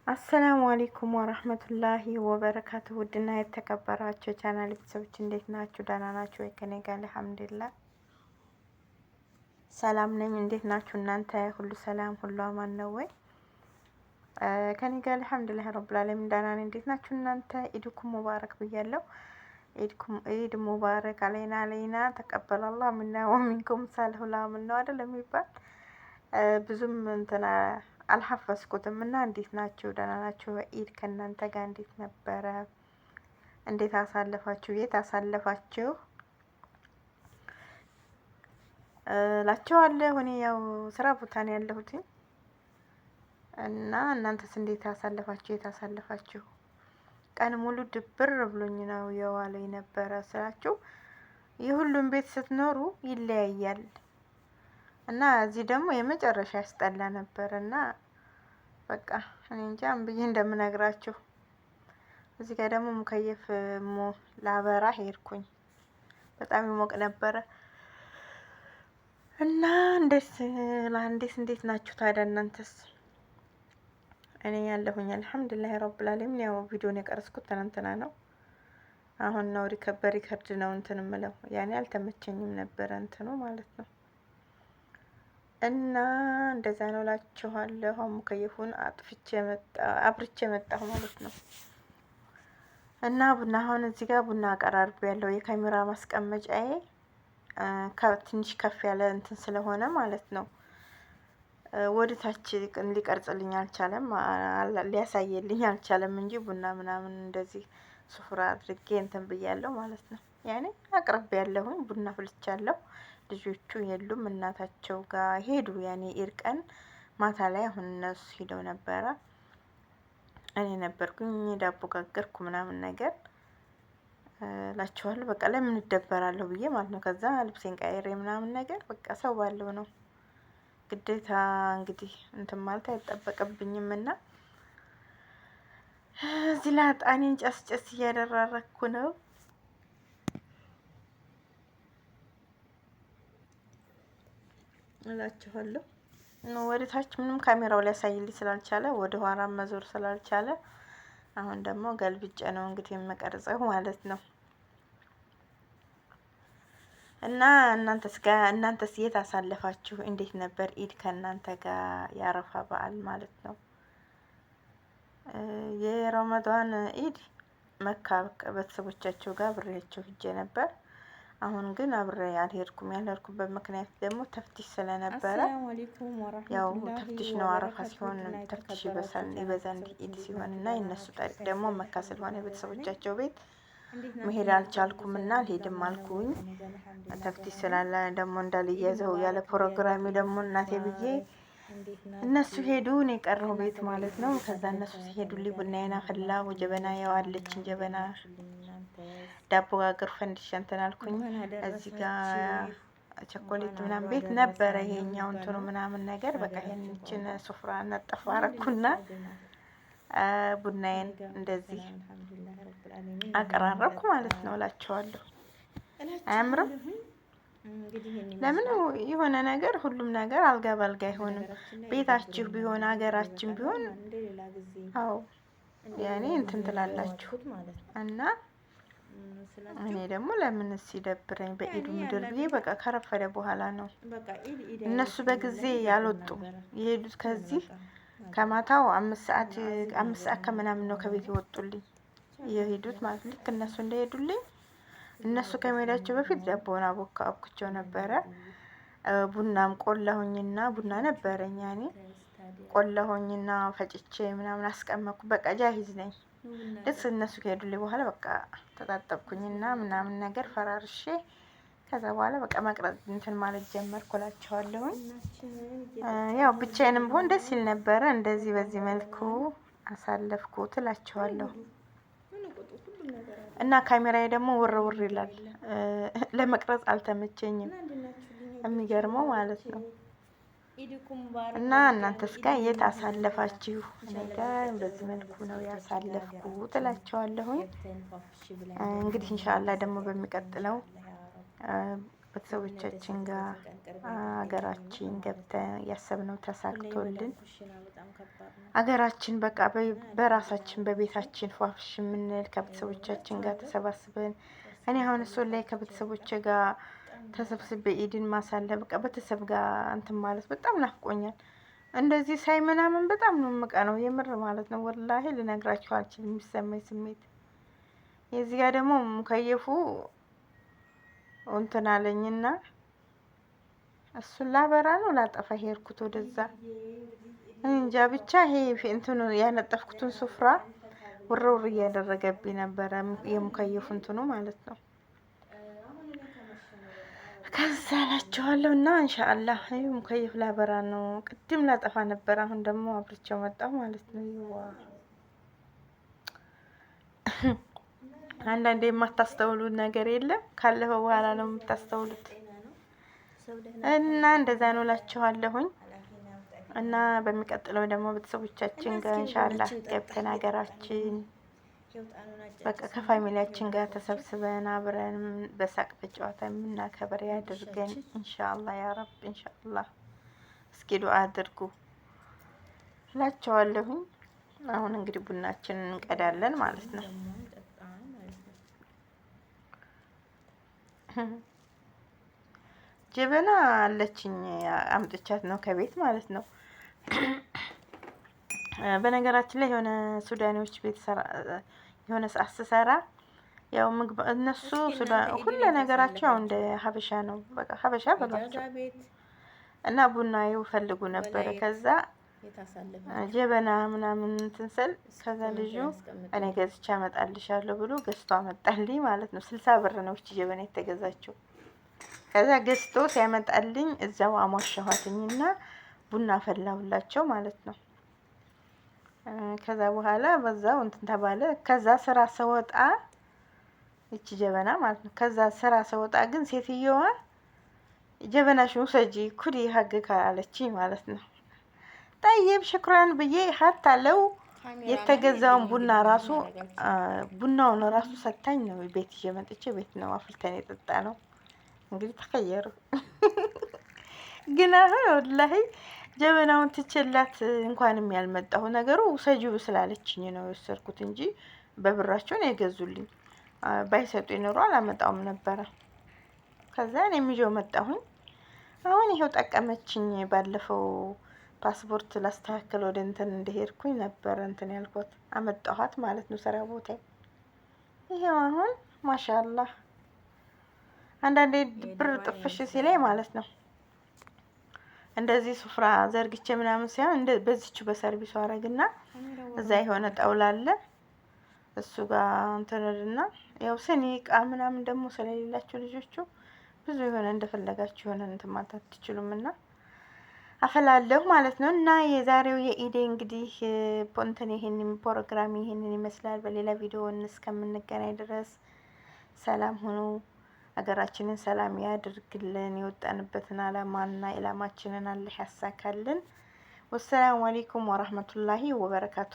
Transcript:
السلام عليكم ورحمة الله وبركاته። ውድና የተከበራችሁ ቻናል ቤተሰቦች እንዴት ናችሁ? ደህና ናችሁ ወይ? ከኔ ጋር الحمد لله ሰላም ነኝ። እንዴት ናችሁ እናንተ? ሁሉ ሰላም፣ ሁሉ አማን ነው ወይ? ከኔ ጋር الحمد لله رب العالمين ደህና ነኝ። እንዴት ናችሁ እናንተ? عيدكم مبارك ብያለሁ። عيد مبارك علينا علينا تقبل الله منا ومنكم صالح الأعمال ነው አይደል የሚባል፣ ብዙም እንትና አልሐፈዝኩትም። እና እንዴት ናችሁ? ደህና ናችሁ? ኢድ ከእናንተ ጋር እንዴት ነበረ? እንዴት አሳለፋችሁ? የት አሳለፋችሁ እላችኋለሁ። እኔ ያው ስራ ቦታ ነው ያለሁት እና እናንተስ እንዴት አሳለፋችሁ? የት አሳለፋችሁ? ቀን ሙሉ ድብር ብሎኝ ነው የዋለው የነበረ ስላችሁ የሁሉም ቤት ስትኖሩ ይለያያል። እና እዚህ ደግሞ የመጨረሻ ያስጠላ ነበር። እና በቃ እኔ እንጃ ብዬ እንደምነግራችሁ። እዚህ ጋር ደግሞ مكيف ላበራ ሄድኩኝ። በጣም ይሞቅ ነበረ። እና እንዴት እንዴት እንዴት ናችሁ ታዲያ እናንተስ? እኔ ያለሁኝ الحمد لله رب العالمين። ያው ቪዲዮን የቀረጽኩት ትናንትና ነው። አሁን ነው በ record ነው እንትን እምለው፣ ያኔ አልተመቸኝም ነበረ እንትኑ ማለት ነው። እና እንደዛ ነው እላችኋለሁ። مكيف ኡን አጥፍቼ መጣ አብርቼ መጣሁ ማለት ነው። እና ቡና አሁን እዚህ ጋር ቡና አቀራርቤ ያለው የካሜራ ማስቀመጫዬ ትንሽ ከፍ ያለ እንትን ስለሆነ ማለት ነው ወደ ታች ሊቀርጽልኝ አልቻለም፣ ሊያሳየልኝ አልቻለም እንጂ ቡና ምናምን እንደዚህ ሱፍራ አድርጌ እንትን ብያለሁ ማለት ነው። ያኔ አቅርቤ ያለሁኝ ቡና ፍልቻለሁ። ልጆቹ የሉም፣ እናታቸው ጋር ሄዱ። ያኔ ኢድ ቀን ማታ ላይ አሁን እነሱ ሂደው ነበረ። እኔ ነበርኩኝ ዳቦ ጋገርኩ ምናምን ነገር እላችኋለሁ። በቃ ለምን እደበራለሁ ብዬ ማለት ነው። ከዛ ልብሴን ቀይሬ ምናምን ነገር በቃ ሰው ባለው ነው ግዴታ እንግዲህ እንትን ማለት አይጠበቅብኝም። እና እዚህ ላይ እጣኔን ጨስ ጨስ እያደራረኩ ነው እላችኋለሁ። ወደ ታች ምንም ካሜራው ሊያሳይልኝ ስላልቻለ፣ ወደ ኋላ መዞር ስላልቻለ አሁን ደግሞ ገልብጬ ነው እንግዲህ የምቀርጸው ማለት ነው። እና እናንተስ ጋር እናንተስ የት አሳለፋችሁ? እንዴት ነበር ኢድ ከእናንተ ጋር የአረፋ በዓል ማለት ነው? የረመዳን ኢድ መካ ቤተሰቦቻቸው ጋር አብሬያቸው ሂጄ ነበር። አሁን ግን አብሬ አልሄድኩም። ያልሄድኩበት ምክንያት ደግሞ تفتيش ስለነበረ፣ ያው تفتيش ነው፣ አረፋ ሲሆን تفتيش ይበዛል ይበዛል ኢድ ሲሆን። እና የእነሱ طريق ደግሞ መካ ስለሆነ የቤተሰቦቻቸው ቤት መሄድ አልቻልኩም እና አልሄድም አልኩኝ። تفتيش ስላለ ደግሞ እንዳልያዘው ያለ ፕሮግራሚ ደግሞ እናቴ ብዬ እነሱ ሄዱ፣ እኔ ቀረሁ ቤት ማለት ነው። ከዛ እነሱ ሲሄዱልኝ ቡናዬን አፈላሁ። ጀበና ያው አለችን ጀበና፣ ዳቦ ጋገር፣ ፈንዲሻ እንትን አልኩኝ። እዚህ ጋር ቸኮሌት ምናምን ቤት ነበረ፣ ይሄኛው እንትኑ ምናምን ነገር በቃ ይሄንችን ሱፍራ ነጠፍ አረኩና ቡናዬን እንደዚህ አቀራረብኩ ማለት ነው እላቸዋለሁ። አያምርም? ለምን የሆነ ነገር ሁሉም ነገር አልጋ ባልጋ አይሆንም። ቤታችሁ ቢሆን ሀገራችን ቢሆን አዎ ያኔ እንትን ትላላችሁ። እና እኔ ደግሞ ለምን ሲደብረኝ በኢዱ ምድር ብዬ በቃ ከረፈደ በኋላ ነው፣ እነሱ በጊዜ ያልወጡም የሄዱት። ከዚህ ከማታው 5 ሰዓት፣ 5 ሰዓት ከምናምን ነው ከቤት ይወጡልኝ የሄዱት ማለት። ልክ እነሱ እንደሄዱልኝ፣ እነሱ ከመሄዳቸው በፊት ዳቦውን አቦካ አብኩቸው ነበረ። ቡናም ቆላሁኝና ቡና ነበረኝ፣ ያኔ ቆላሁኝና ፈጭቼ ምናምን አስቀመጥኩ። በቃ جاهز ነኝ። ደስ እነሱ ከሄዱልኝ በኋላ በቃ ተጣጠብኩኝና ምናምን ነገር ፈራርሼ ከዛ በኋላ በቃ መቅረጽ እንትን ማለት ጀመርኩ እላቸዋለሁኝ። ያው ብቻዬንም ብሆን ደስ ይል ነበረ። እንደዚህ በዚህ መልኩ አሳለፍኩት እላቸዋለሁ። እና ካሜራዬ ደግሞ ውር ውር ይላል፣ ለመቅረጽ አልተመቸኝም። የሚገርመው ማለት ነው። እና እናንተስ ጋር የት አሳለፋችሁ? እኔ ጋር በዚህ መልኩ ነው ያሳለፍኩት እላቸዋለሁኝ። እንግዲህ إن شاء الله ደግሞ በሚቀጥለው ቤተሰቦቻችን ጋር የምንደሰትበትን ቀን ቅርብ ያድርግልን ሀገራችን ማለት ገብተን ነው። ያሰብነው ሁሌ ተሳክቶልን የመዳም ኩሽና በጣም ከባድ ነው አገራችን በቃ እና አልሐምዱሊላህ በራሳችን እላችኋለሁ። በቤታችን ፏፍሽ የምንል ከቤተሰቦቻችን ጋር እላችኋለሁ። ተሰባስበን፣ እስኪ እኔ አሁን እሱን ላይ ከየታችሁ ከቤተሰቦቼ በጣም ጋር በጣም ነው ተሰብስቤ ኢድን ማሳለፍ በቃ ቤተሰብ ጋር እንትን ማለት በጣም ናፍቆኛል። እንደዚህ ሳይ ምናምን በጣም ነው የምቀነው የምር ማለት ነው። ወላሂ ልነግራችሁ አልችልም የሚሰማኝ ስሜት። የዚህ ጋር ደግሞ ሙከየፉ እንትን አለኝና እሱን ላበራ ነው ላጠፋ ሄድኩት ወደዛ፣ እንጃ ብቻ ይሄ እንትኑ ያነጠፍኩትን ሱፍራ ውርውር እያደረገብኝ ነበረ፣ የሙከየፉ እንትኑ ማለት ነው። ከዛ እላችኋለሁ እና ኢንሻአላህ ይሄ ሙከየፍ ላበራ ነው። ቅድም ላጠፋ ነበር፣ አሁን ደግሞ አብርቼው መጣሁ ማለት ነው። ይዋ አንዳንዴ የማታስተውሉት ነገር የለም፣ ካለፈ በኋላ ነው የምታስተውሉት። እና እንደዛ ነው እላችኋለሁኝ። እና በሚቀጥለው ደግሞ እና ቤተሰቦቻችን እስኪ ጋር ኢንሻአላህ ቡናችን ጠጣ ገብተን እየጠጣን ሀገራችን የውጣኑን በቃ አጫጭስና ከ family ያችን ጋር የነገርኳችሁ ተሰብስበን አብረን በሳቅ በጨዋታ የምናከብር ያድርገን ጉርሻችን ኢንሻአላህ ያ ረብ ኢንሻአላህ። እስኪ ዱአ አድርጉ እላቸዋለሁኝ። አሁን እንግዲህ ቡናችንን እንቀዳለን ማለት ቡናችንን ነው። ደግሞ እንጠጣ ማለት ነው። ጀበና አለችኝ አምጥቻት ነው ከቤት ማለት ነው። በነገራችን ላይ የሆነ ሱዳኔዎች ቤት የሆነ ሰዓት ስሰራ ያው ምግብ እነሱ እስኪ እናንተ ሱዳን ኢድን ሁሉ የት ነገራቸው ያው እንደ አሳለፋችሁ? ሀበሻ ነው። በቃ ሀበሻ ኢጃዛ በሏቸው ቤት እና ቡና ይፈልጉ ወላ ነበረ። የት ከዛ የት አሳለፋችሁ? ጀበና ምናምን እንትን ስል እስኪ ከዛ comment ልጁ ላይ እኔ አስቀምጡልኝ። ገዝቼ አመጣልሻለሁ ብሎ ገዝቶ አመጣልኝ ማለት ነው። 60 ብር ነው እቺ ጀበና የተገዛችው። ከዛ ገዝቶ ሲያመጣልኝ እዛው አሟሸኋትኝና ቡና ፈላሁላቸው ማለት ነው። ከዛ በኋላ በዛው እንትን ተባለ። ከዛ ስራ ስወጣ እቺ ጀበና ማለት ነው። ከዛ ስራ ስወጣ ግን ሴትየዋ ጀበናሽን ውሰጂ ኩዲ ሀግ አለችኝ ማለት ነው። ጠይብ ሽክራን ብዬ ሀታ ለው ካሜራማን የተገዛውን የለኝም ቡና እንግዲህ ምን ራሱ አደርጋችሁ። ቡናውን ራሱ ሰታኝ ነው ቤት ይዤ መጥቼ ቤት ነው አፍልተን የጠጣ ነው። እንግዲህ ተቀየሩ። ግን አሁን ወላሂ ጀበናውን ትችላት እንኳንም ያልመጣሁ ነገሩ ውሰጂው ስላለችኝ ነው የወሰድኩት እንጂ በብራቸው ነው የገዙልኝ። ባይሰጡ ኖሮ አላመጣውም ነበረ። ከዛ እኔም ይዤው መጣሁኝ። አሁን ይኸው ጠቀመችኝ። ባለፈው ፓስፖርት ላስተካክል ወደ እንትን እንደሄድኩኝ ነበረ እንትን ያልኳት አመጣኋት ማለት ነው ስራ ቦታ። ይሄው አሁን ማሻአላህ። አንዳንዴ ድብር የዱባይ ጥፍሽ ይመስላል ሲለኝ ማለት ነው እንደዚህ ሱፍራ ዘርግቼ ምናምን ሳይሆን እንደ በዚቹ በሰርቪሱ አረግና ካሜራው እዛ ወርውር የሆነ ጣውላ አለ እሱ ጋር እንትንልና ያው ስኒ እቃ ምናምን ደግሞ ስለሌላቸው ልጆቹ ብዙ የሆነ እንደፈለጋችሁ የሆነ እንትን ማለት አትችሉም እና አፈላለሁ ማለት ነው። እና የዛሬው የኢዴ እንግዲህ እንትን ይሄንን ፕሮግራም ይሄንን ይመስላል። በሌላ ቪዲዮ እስከምንገናኝ ድረስ ሰላም ሁኑ። ሀገራችንን ሰላም ያድርግልን። የወጣንበትን አላማና ኢላማችንን አላህ ያሳካልን። ወሰላሙ አለይኩም ወራህመቱላሂ ወበረካቱ።